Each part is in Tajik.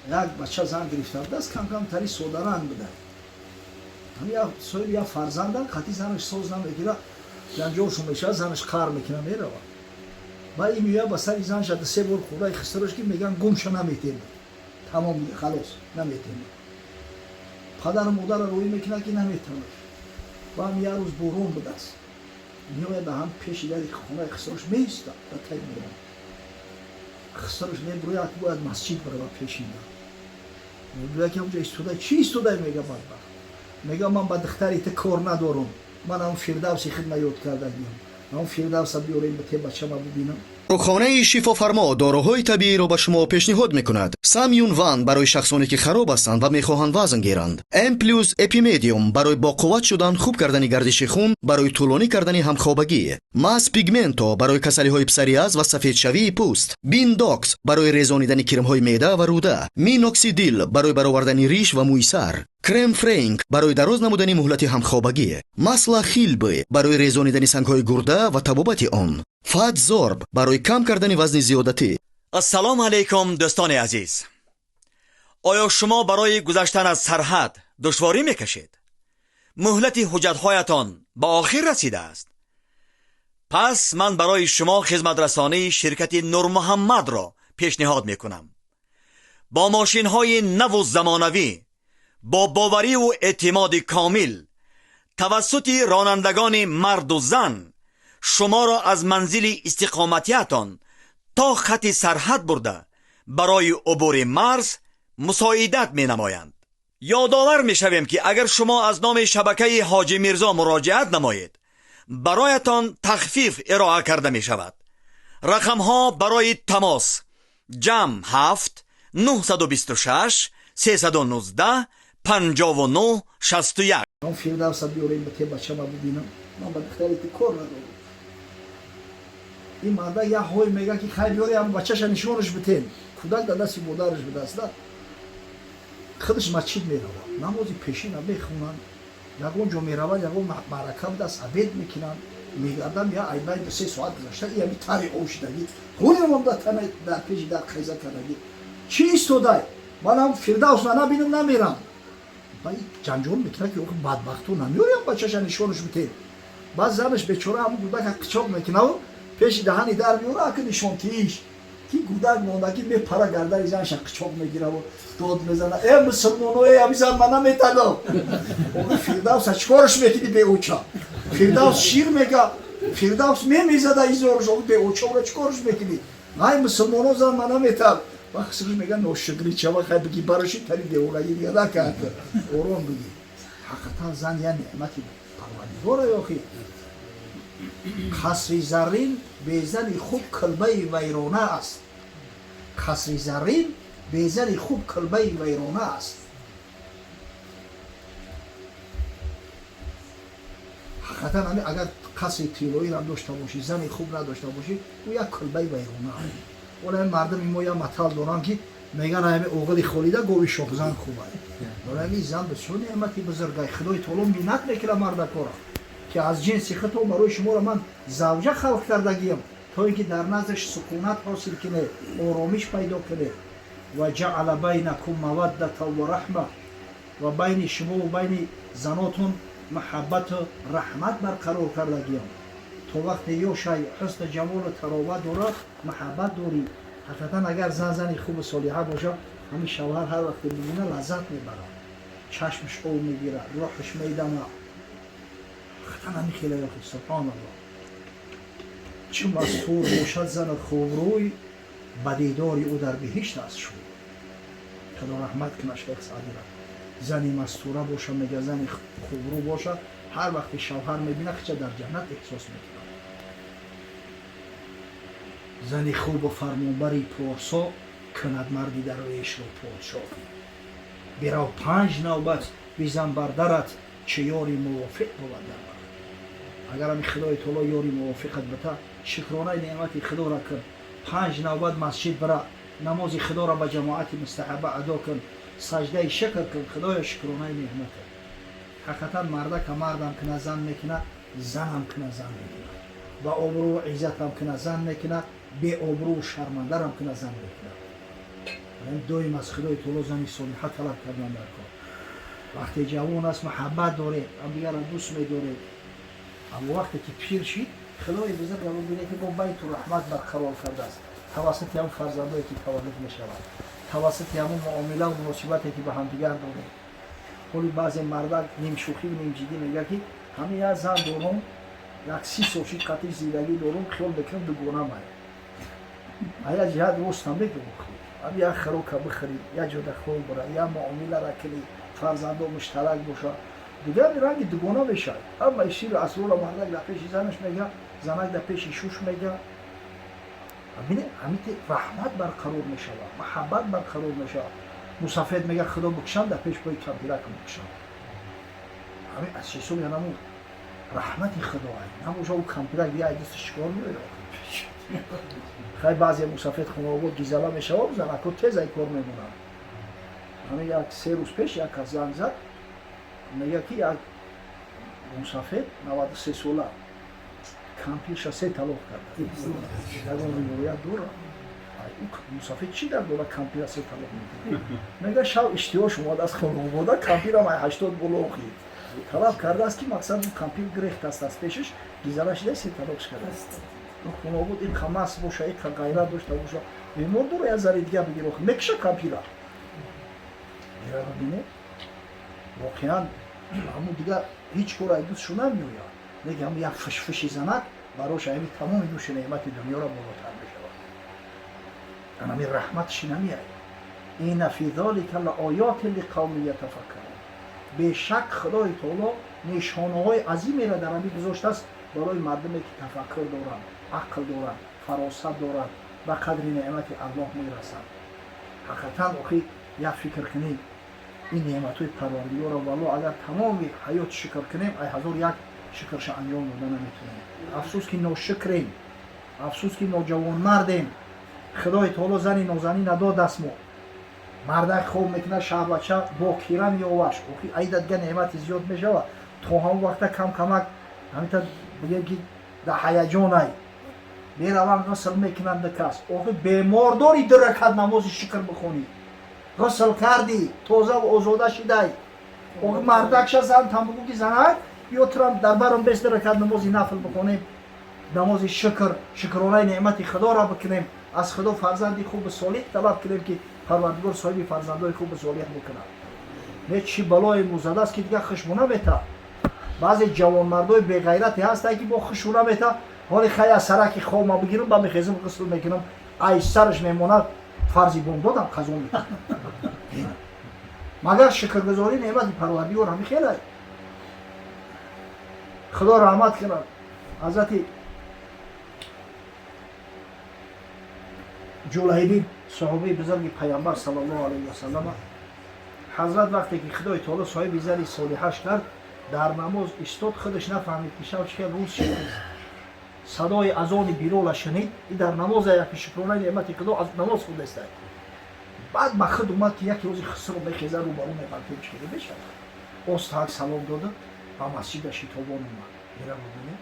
Як бача зан гирифта будааст, кам-кам тари содаранг буда. Ҳамин соҳиби як фарзанда, қатъи занаш соз намегира, ҷанҷолшон мешавад, занаш қаҳр мекунад, меравад. Баъд ин меояд ба сари занша ду се бор хӯрдаи хисрош ки мегӯянд гумша наметем. Тамом, халос, наметем. Падару модарро рӯӣ мекунад ки наметавонад. Баъд як рӯз борон будааст. Меояд ба ҳам пеши дари хонаи хисрош меистад, ба таи борон. Хисрош мебурӯяд, бояд масҷид баравад пеши дар. Мебурӯяд ки ҳамҷо истодай, чӣ истодай мега бадбахт. Мега ман ба духтари ту кор надорам. Ман ҳам Фирдавси хидма ёд кардагиам. Ҳам Фирдавса биёрем ба те бачама бибинам. Дорухонаи шифофармо доруҳои табииро ба шумо пешниҳод мекунад. Самюн Ван барои шахсоне ки хароб ҳастанд ва мехоҳанд вазн гиранд. М плюс Эпимедиум барои боқувват шудан, хуб кардани гардиши хун, барои тӯлонӣ кардани ҳамхобагӣ. Мас Пигменто барои касалиҳои псориаз ва сафедшавии пӯст. Биндокс барои резонидани кирмҳои меъда ва рӯда. Миноксидил барои баровардани риш ва мӯи сар. Крем Френк барои дароз намудани муҳлати ҳамхобагӣ. Масла Хилбы барои резонидани сангҳои гурда ва табобати он. Фатзорб барои кам кардани вазни зиёдатӣ. Ассалому алайкум, дӯстони азиз. Оё шумо барои гузаштан аз сарҳад душворӣ мекашед? Муҳлати ҳуҷҷатҳоятон ба охир расидааст. Пас ман барои шумо хизматрасонии ширкати Нурмуҳаммадро пешниҳод мекунам. Бо мошинҳои наву замонавӣ, бо бовариву эътимоди комил, тавассути ронандагони марду зан шуморо аз манзили истиқоматиятон то хати сарҳад бурда барои убури марз мусоидат менамоянд. Ёдовар мешавем ки агар шумо аз номи шабакаи Ҳоҷи Мирзо муроҷиат намоед, бароятон тахфиф ироа карда мешавад. Рақамҳо барои тамос: ҷамъ 7 926 319 59 61. Ҳам Фирдавса биёрем ба те бачама бибинам. Ман ба духтари ту кор надорам. Ин марда як ҳой мега ки хай биёре ҳам бачаша нишонаш битем. Кӯдак дар дасти модараш будааст. Худаш масҷид меравад, намози пешина мехонанд, ягон ҷо меравад, ягон маърака будааст, обед мекунанд, мегардам, я айбай 2-3 соат гузашта, и ами тари об шудагӣ, хунам дар тана дар пеши дар қайза кардагӣ. Чӣ истодай? Манам Фирдавс набинам намерам. Ба ҷанҷол мекунад ки охи бадбахту намеёрем бачаша нишонаш битем. Баъд занаш бечора ҳамн гудака қичоқ мекунаву пеши даҳани дар меёра, аки нишонтииш ки гудак мондагӣ мепара гардани занша қичоқ мегираву дод мезана: э мусулмоно, э ами зан ман наметадам. Охи Фирдавса чикораш мекунӣ беоча? Фирдавс шир мега, Фирдавс мемезада изораш, охи беоча ура чикораш мекунӣ? Ай мусулмоно, зан ман наметад. Вақт мега ношукрӣ чава, хай биги бароши тари девонагӣ дига накард, ором биги. Ҳақиқатан зан я неъмати парвардигора. Ёхи қасри заррин безани хуб килбаи вайрона аст. Қасри заррин безани хуб килбаи вайрона аст. Ҳақиқатан ҳами агар қасри тиллоиро дошта бошӣ, зани хуб надошта бошӣ, ӯ як килбаи вайрона аст. Вале ҳами мардуми мо як матал доранд ки мегӯянд ҳами оғили холида гови шохзан хуб аст. Вале ҳами зан бисёр неъмати бузургай. Худои таоло миннат мекунад мардакора ки аз ҷинси худтон барои шуморо ман завҷа халқ кардагиям, то ин ки дар наздаш сукунат ҳосил кунед, оромиш пайдо кунед. Ва ҷаъала байнакум маваддата ва раҳма, ва байни шумо ва байни занотон маҳаббату раҳмат барқарор кардагиям. То вақте ёшай ҳусну ҷамолу тароват дорад, маҳаббат дорӣ. Ҳақиқатан агар зан зани хубу солиҳа бошад, ҳамин шавҳар ҳар вақте бибина лаззат мебарад, чашмаш об мегирад, рӯҳаш медамад. Ҳақиқатан ҳамин хеле ёхи субҳоналлоҳ. Чӣ мастур бошад зану хубрӯй, ба дидори ӯ дар биҳишт аст шуд. Худо раҳмат кунад шайх Саъдира. Зани мастура боша, мега зани хубрӯ боша, ҳар вақте шавҳар мебина, хича дар ҷаннат эҳсос мекунад. Зани хубу фармонбари порсо кунад марди дарвешро подшоҳ. Бирав 5 навбат бизан бар дарат, чӣ ёри мувофиқ бувад дар барат. Агар ҳами Худои таоло ёри мувофиқат бита, шукронаи неъмати Худоро кун. 5 навбат масҷид бира, намози Худоро ба ҷамоати мустаҳаба адо кун, саждаи шукр кун, Худоё шукронаи неъматат. Ҳақиқатан мардака мардам куна зан мекуна, занам куна зан мекуна, ба обрӯу иззатам куна зан мекуна, беобрӯу шармандарам куна зан мекуна. Доим аз Худои Таоло зани солиҳа талаб кардан дар кор. Вақте ҷавон аст, муҳаббат доред, ҳамдигарро дӯст медоред. Аммо вақте ки пир шид, Худои бузург бибинед, ки бо байту раҳмат барқарор кардааст тавассути ҳамон фарзандое, ки таваллуд мешавад, тавассути ҳамон муомилаву муносибате, ки ба ҳамдигар доред. Ҳоли баъзе мардак нимшӯхиву нимҷиддӣ мегӯяд, ки ҳамин як зан дорум, як 30 сол шид қатъи зиндагӣ дорум, хиёл мекунам дугонамай. А як ҷиҳат ростам мегӯм, ҳам як хӯрока бихӯрӣ, як ҷода хоб бира, як муомилара кунӣ, фарзандо муштарак боша, дигар ранги дугона мешавад. Ҳамаи сиру асрора мардак дар пеши занаш мега, занак дар пеши шуш мега. Бинед, ҳамите раҳмат барқарор мешавад, муҳаббат барқарор мешавад. Мусафед мега, Худо букшам, дар пеш пои кампиракам букшам. Ҳамин аз ҳисоби ҳанаму раҳмати Худоай набоша, ӯ кампирак дия ай дасташ чикор меояд? Хай, баъзе мусафед хонаобод гизала мешавад, занако тез ай кор мемонанд. Ҳамин як 3 рӯз пеш як кас занг зад, мега, ки як мусафед 93 сола кампирша се талоқ карда. Ягон ривоят дорад? Мусафед чӣ дар дора, кампира се талоқ мекунад? Мега, шав иштиҳош омад аз хонаобода, кампирам ай 80 боло охид талаб кардааст, ки мақсад кампир гирехтааст аз пешаш, гизала шида, се талоқш кардааст. Хонаобод ин қамас боша, ин ғайрат дошта боша, бемор дора, як зари дига бигир, охи мекиша кампира. Бинед, воқеан ҳамун дигар ҳеҷ кор ай дустшу намеояд, лекин ҳамун як фишфиши занак барош ами тамоми нӯши неъмати дунёро болотар мешавад. Анами раҳматши намеяд. Инна фи золика лаоятин лиқавмин ятафаккарун. Бешак, Худои Таоло нишонаҳои азимеро дар ҳамин гузоштааст барои мардуме, ки тафаккур доранд, ақл доранд, фаросат доранд, ба қадри неъмати Аллоҳ мерасанд. Ҳақиқатан, охи, як фикр кунӣ, ин неъматҳои Парвардигоро, валло, агар тамоми ҳаёт шукр кунем, ай ҳазор як шукрша анҷом дода наметавонем. Афсӯс, ки ношукрем, афсӯс, ки ноҷавонмардем. Худои Таоло зани нозанин надодааст мо. Мардак хоб мекунад, шаҳбача бокира меоваш. Охи, айда дига неъмати зиёд мешавад. То ҳамон вақта кам камак ҳамита бигем, ки да ҳаяҷонай мераванд, ғусл мекунанд кас. Охи, бемор дорӣ, ду ракат намози шукр бихонӣ, ғусл кардӣ, тозаву озода шидай. Охи, мардакша зан там бигӯ, ки занак, биё, турам дар барам бес, ду ракат намози нафл бихонем, намози шукр, шукронаи неъмати Худоро бикунем, аз Худо фарзанди хуби солиҳ талаб кунем, ки Парвардигор соҳиби фарзандои хуби солиҳ мекунад. Не, чӣ балое музадааст, ки дигар хушбу намета. Баъзе ҷавонмардои беғайрате ҳастанд, ки бо хушбу намета. Ҳоли хай, аз сараки хобма бигирам, ба мехезам, ғусл мекунам, ай сараш мемонад, фарзи бомдодам қазо мекунам. Магар шукргузорӣ неъмати Парвардигор ҳами хелай? Худо раҳмат кунад ҳазрати Ҷулайбиб, соҳобаи бузурги Пайғамбар саллаллоҳу алайҳи васаллама. Ҳазрат вақте ки Худои Таоло соҳиби зани солиҳаш кард, дар намоз истод, худаш нафаҳмид, ки шав чӣ хел рӯз шуд, садои азони Билола шунид. И дар намоза яки шукронаи неъмати Худо аз намоз худестай. Баъд ба худ омад, ки яке рӯзи хисро мехеза, рӯбарӯ мепартем, чӣ хеле мешавад. Остаак салом дода, ба масҷида шитобон омад. Мера бубинед,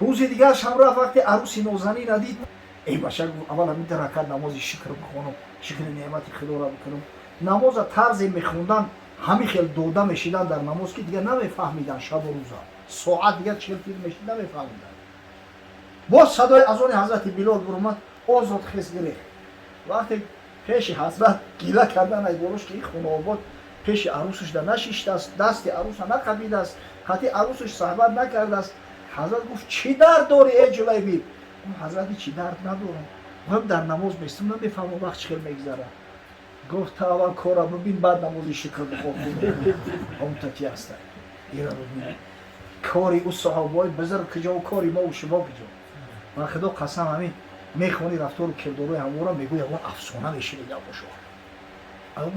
рӯзи дигар шам рафт, вақте арӯси нозанина дид, эй бача, гуфт, аввал ҳамин ду ракат намози шукр бихонам, шукри неъмати Худоро бикунам. Намоза тарзе мехондан, ҳамин хел дода мешидан дар намоз, ки дигар намефаҳмидан шабу рӯза, соат дигар чӣ хел тир мешид, намефаҳмидан. Боз садои азони ҳазрати Билол буромад, озод хез гирехт. Вақте пеши ҳазрат гила кардан, ай болош, ки ин хонаобод пеши арӯсаш да нашиштааст, дасти арӯса нақабидааст, хати арӯсаш суҳбат накардааст. Ҳазрат гуфт: «Чӣ дард дорӣ, эй Ҷулайбиб?» Ҳазрат, чӣ дард надорам, гуфт, дар намоз местум, намефаҳмам вақт чӣ хел мегузарад. Гуфт: «Та аввал кора бибин, баъд намози шукр бихон». Ҳамтаки ҳаста, ира бибин, кори ӯ саҳобаҳои бузург куҷо, кори мову шумо куҷо? Ба Худо қасам, ҳамин мехонӣ рафтору кирдорои ҳамвора, мегӯ, ягон афсона мешинида бошо.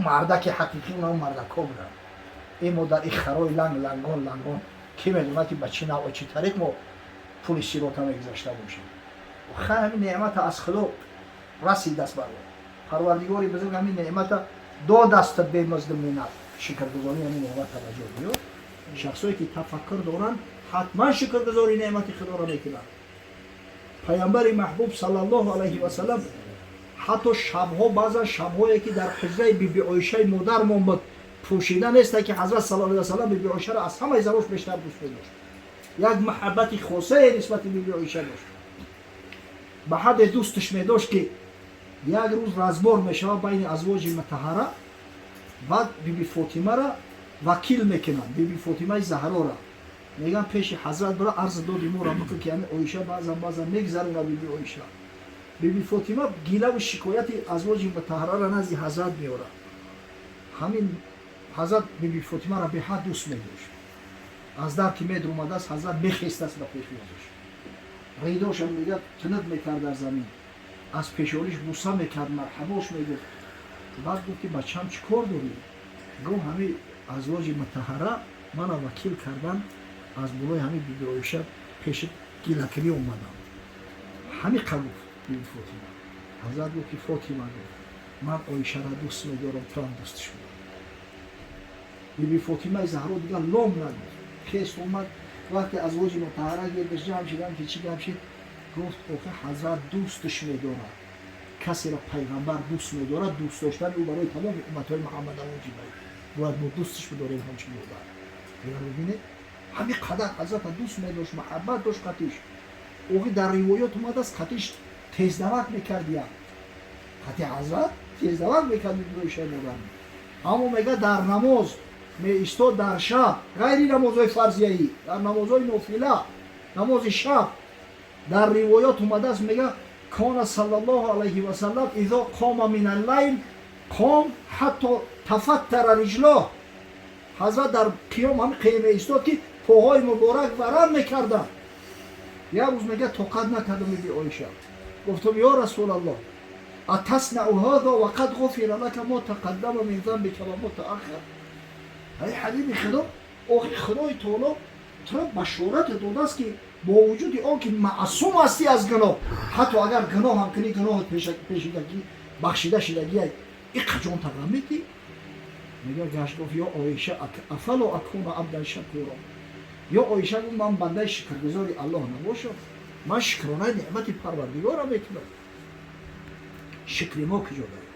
Мардаки ҳақиқӣ унам мардакҳо буданд. Ин мо дар ин харои ланг лангон лангон, кӣ медонад, ки ба чӣ навъ, чӣ тариқ мо пули сирота мегузашта бошем. Хай, ҳамин неъмата аз Худо расидааст бар Парвардигори бузург, ҳамин неъмата додастат бемазду миннат, шукргузории ҳамин неъмата ба ҷо биёр. Шахсое ки тафаккур доранд, ҳатман шукргузории неъмати Худоро мекунанд. Пайғамбари маҳбуб саллаллоҳу алайҳи васалам Ҳатто шабҳо, баъзан шабҳое ки дар ҳуҷраи биби Оишаи модармон буд, пӯшида неста ки ҳазрат саллаллоҳу алайҳи васаллам биби Оишаро аз ҳамаи занош бештар дӯст медошт. Як муҳаббати хосае нисбати биби Оиша дошт. Ба ҳадде дӯсташ медошт, ки як рӯз разбор мешавад байни азвоҷи мутаҳара, баъд биби Фотимара вакил мекунанд, биби Фотимаи Заҳрора мегӯянд, пеши ҳазрат бира, арзи доди моро бикун, ки ҳами Оиша баъзан баъзан мегзарона. Биби Оиша, биби Фотима гилаву шикояти азвоҷи мутаҳарара назди ҳазрат меорад. Ҳамин ҳазрат биби Фотимаро беҳад дӯст медошт. Аз дар ки медромадааст, ҳазрат мехестааст ба пешвозиш, ридошам мегӯяд тунук мекард дар замин, аз пешониш буса мекард, марҳабош мегуфт. Баъд гуфт, ки бачам, чӣ кор дорӣ? Гуфт, ҳами азвоҷи мутаҳара мана вакил кардан, аз болои ҳами биби Оиша пеши гилакунӣ омадам. Ҳамиқа гуфт биби Фотима. Ҳазрат гуфт, ки Фотима, гуфт, ман Оишаро дӯст медорам, туам дӯстш медорам. Биби Фотимаи Заҳро дигар лом нагуфт, хест, омад. Вақте азвоҷи мутаҳара гирдаш ҷамъ шидам, ки чӣ гап шид? Гуфт, охи, ҳазрат дӯстш медорад. Касеро пайғамбар дӯст медорад, дӯст доштани ӯ барои тамоми умматҳои Муҳаммада воҷиб. Бояд мо дӯстш бидорем ҳамчун модар. Дигар бибинед, ҳамин қадар ҳазрата дӯст медошт, муҳаббат дошт қатиш. Охи, дар ривоёт омадааст, қатиш тездавак мекард, як қати ҳазрат тездавак мекард биби модар. Аммо мега, дар намоз меистод дар шаб, ғайри намозҳои фарзияӣ, дар намозҳои нофила, намози шаб. Дар ривоёт омадааст, мега, كان صلى الله عليه وسلم إذا قام من الليل قام حتى تفطر رجلاه. Ҳазрат дар қиём ҳами қиём меистод, ки поҳои муборак варам мекарданд. Як рӯз, мега, тоқат накардам, биби Оиша гуфтам: «Ё Расулаллоҳ, أتصنع هذا وقد غفر لك ما تقدم من ذنبك وما تأخر?» Ай ҳабиби Худо, охи, Худои Таоло туро башорат додааст, ки бо вуҷуди он ки маъсум ҳастӣ аз гуноҳ, ҳатто агар гуноҳ ҳам кунӣ, гуноҳат пешидагӣ бахшида шидагиай, иқа ҷон тағам метӣ? Мега, гашт гуфт: «Ё Оиша, أفلا أكون عبدا شكورا?» Ё Оиша, гуфт, ман бандаи шукргузори Аллоҳ набошам? Ман шукронаи неъмати Парвардигорам мекунам. Шукри мо куҷо дорем?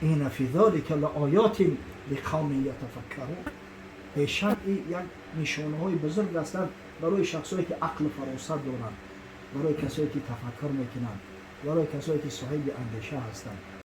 إن في ذلك لآيات لقوم يتفكرون. Бешак, як нишонаҳои бузург ҳастанд барои шахсое ки ақлу фаросат доранд, барои касое ки тафаккур мекунанд, барои касое ки соҳиби андеша ҳастанд.